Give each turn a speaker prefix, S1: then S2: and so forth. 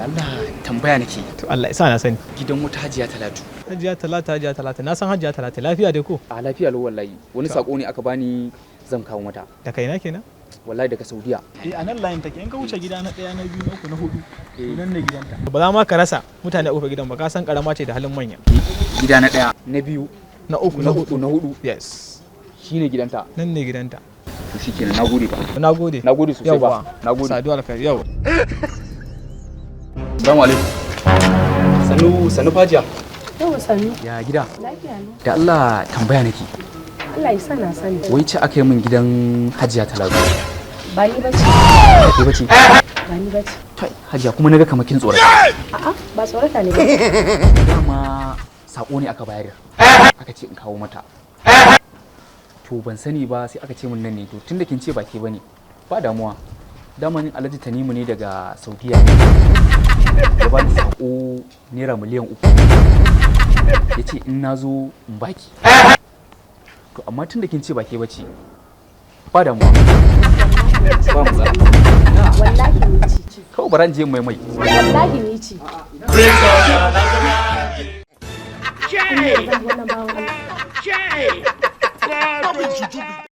S1: Allah tambaya nake.
S2: To Allah ya sa na sani.
S1: Gidan wata Hajiya Talatu.
S2: Hajiya Talata, Hajiya Talata, na san Hajiya Talata, lafiya dai ko?
S1: A lafiya lau wallahi. Wani sako ne aka bani zan kawo mata.
S2: Da kaina kenan?
S1: Wallahi daga Saudiya.
S2: Eh, a nan layin take, in ka wuce gida na ɗaya, na biyu, na uku, na hudu. Nan ne gidanta. Ba za ma ka rasa mutane a kofar gidan ba, ka san karama ce da halin manya.
S1: Gida na ɗaya, na biyu,
S2: na uku,
S1: na
S2: na
S1: uku,
S2: hudu.
S1: Na hudu.
S2: Yes.
S1: Shine gidanta.
S2: Nan ne gidanta.
S1: To shikenan, nagode ba.
S2: Nagode.
S1: Nagode sosai ba.
S2: Yawwa.
S1: Nagode.
S2: Saduwa alkhairi yau.
S1: Assalamu alaikum. Sannu sannu Fajiya.
S3: Yau sannu.
S1: Ya gida?
S3: Lafiya ne.
S1: Da Allah tambaya nake.
S3: Allah ya sa na sani.
S1: Wai ci aka yi min gidan Hajiya Talatu.
S3: Ba ni bace.
S1: Ke bace?
S3: Ba ni bace.
S1: Tai, Hajiya, kuma naga kamar kin tsorata.
S3: A'a, ba tsorata ne ba.
S1: Dama sako ne aka bayar. Aka ce in kawo mata. To ban sani ba, sai aka ce min nan ne. To tunda kin ce ba ke bane, ba damuwa. Dama ni Alhaji Tanimu ne daga Saudiya. Ya bani sako naira miliyan 3. Ya ce in na zo in baki. To amma tunda kin ce ba ke bace, ba damuwa. Ba matsala.
S3: Wallahi ni ce.
S1: Kawai bara in je mai mai.
S3: Wallahi ni ce. Wannan bawan Allah.